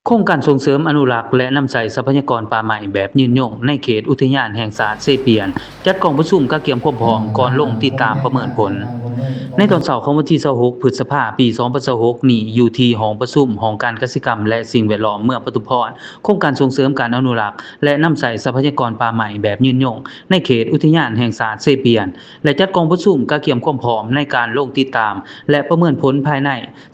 ໂຄງການສົ່ງເສີມອະນຸລັກ ແລະ ນຳໃຊ້ຊັບພະຍາກອນປ່າໄມ້ແບບຍືນຍົງໃນເຂດອຸທິຍານແຫ່ງຊາດເຊປຽນ ຈັດກອງປະຊຸມກະກຽມຄວາມພ້ອມກ່ອນລົງຕິດຕາມປະເມີນຜົນ. ໃນຕອນເຊົ້າຂອງວັນທີຊາວຫົກ ພຶດສະພາ ປີສອງພັນຊາວຫົກນີ້ ຢູ່ທີ່ຫ້ອງປະຊຸມຫ້ອງການກະສິກຳ ແລະ ສິ່ງແວດລ້ອມເມືອງປະທຸມພອນ, ໂຄງການສົ່ງເສີມການອະນຸລັກ ແລະ ນຳໃຊ້ຊັບພະຍາກອນປ່າໄມ້ແບບຍືນຍົງໃນເຂດອຸທິຍານແຫ່ງຊາດເຊປຽນ ແລະ ຈັດກອງປະຊຸມກະກຽມຄວາມພ້ອມໃນການລົງຕິດຕາມ ແລະ ປະເມີນຜົນພາຍໃນ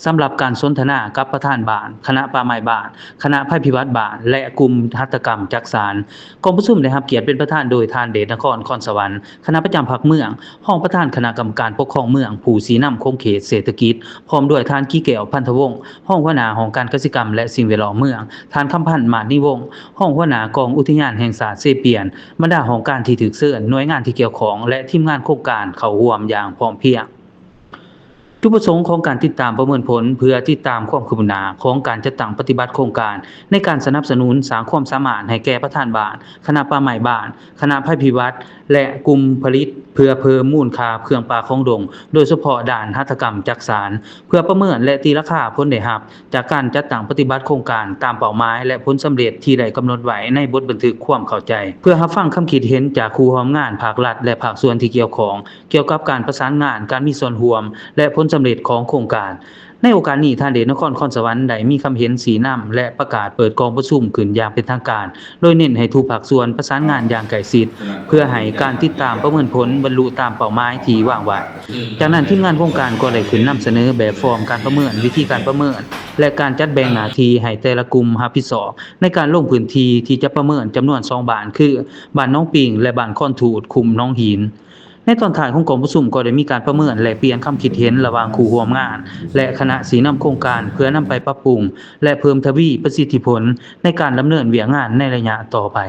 ສຳລັບການສົນທະນາກັບປະທານບ້ານ, ຄະນະປ່າໄມ້ບ້ານ, ຄະນະໄພພິບັດບ້ານ ແລະ ກຸ່ມຫັດຖະກຳຈັກສານ. ກອງປະຊຸມໄດ້ຮັບກຽດເປັນປະທານໂດຍທ່ານ ເດດນະຄອນ ຄອນສະຫວັນ, ຄະນະປະຈຳພັກເມືອງ, ຮອງປະທານຄະນະກຳມະການປົກຄອງເມືອງ, ຜູ້ຊີ້ນຳຂົງເຂດເສດຖະກິດ, ພ້ອມດ້ວຍທ່ານ ກີແກ້ວ ພັນທະວົງ, ຮອງຫົວໜ້າຫ້ອງການກະສິກຳ ແລະ ສິ່ງແວດລ້ອມເມືອງ, ທ່ານ ຄຳພັນ ມາດນີວົງ, ຮອງຫົວໜ້າກອງອຸທິຍານແຫ່ງຊາດເຊປຽນ, ບັນດາຫ້ອງການທີ່ຖືກເຊີນ, ໜ່ວຍງານທີ່ກ່ຽວຂ້ອງ ແລະ ທີມງານໂຄງການເຂົ້າຮ່ວມຢ່າງພ້ອມພຽງ. ຈຸດປະສົງຂອງການຕິດຕາມປະເມີນຜົນ ເພື່ອຕິດຕາມຄວາມຄືບໜ້າຂອງການຈັດຕັ້ງປະຕິບັດໂຄງການ ໃນການສະໜັບສະໜູນສ້າງຄວາມສາມາດໃຫ້ແກ່ປະທານບ້ານ, ຄະນະປ່າໄມ້ບ້ານ, ຄະນະໄພພິບັດ ແລະ ກຸ່ມຜະລິດ ເພື່ອເພີ່ມມູນຄ່າເຄື່ອງປ່າຂອງດົງ, ໂດຍສະເພາະດ້ານຫັດຖະກຳຈັກສານ, ເພື່ອປະເມີນ ແລະ ຕີລາຄາຜົນໄດ້ຮັບຈາກການຈັດຕັ້ງປະຕິບັດໂຄງການຕາມເປົ້າໝາຍ ແລະ ຜົນສຳເລັດທີ່ໄດ້ກຳນົດໄວ້ໃນບົດບັນທຶກຄວາມເຂົ້າໃຈ, ເພື່ອຮັບຟັງຄຳຄິດເຫັນຈາກຄູ່ຮ່ວມງານພາກລັດ ແລະ ພາກສ່ວນທີ່ກ່ຽວຂ້ອງ ກ່ຽວກັບການປະສານງານ, ການມີສ່ວນຮ່ວມ ແລະ ຜົນສຳເລັດຂອງໂຄງການ. ໃນໂອກາດນີ້, ທ່ານ ເດດນະຄອນ ຄອນສະຫວັນ ໄດ້ມີຄຳເຫັນຊີ້ນຳ ແລະ ປະກາດເປີດກອງປະຊຸມຂຶ້ນຢ່າງເປັນທາງການ, ໂດຍເນັ້ນໃຫ້ທຸກພາກສ່ວນປະສານງານຢ່າງໃກ້ຊິດ ເພື່ອໃຫ້ການຕິດຕາມປະເມີນຜົນບັນລຸຕາມເປົ້າໝາຍທີ່ວາງໄວ້. ຈາກນັ້ນ, ທີມງານໂຄງການກໍໄດ້ຂຶ້ນນຳສະເໜີແບບຟອມການປະເມີນ, ວິທີການປະເມີນ ແລະ ການຈັດແບ່ງໜ້າທີ່ໃຫ້ແຕ່ລະກຸ່ມຮັບຜິດຊອບ ໃນການລົງພື້ນທີ່ທີ່ຈະປະເມີນຈຳນວນສອງບ້ານ ຄື ບ້ານໜອງປິງ ແລະ ບ້ານຄອນທູດ ຄຸ້ມໜອງຫີນ. ໃນຕອນທ້າຍຂອງກອງປະຊຸມກໍໄດ້ມີການປະເມີນແລກປ່ຽນຄຳຄິດເຫັນລະຫວ່າງຄູ່ຮ່ວມງານ ແລະ ຄະນະຊີ້ນຳໂຄງການ ເພື່ອນຳໄປປັບປຸງ ແລະ ເພີ່ມທະວີປະສິດທິຜົນໃນການດຳເນີນວຽກງານໃນໄລຍະຕໍ່ໄປ.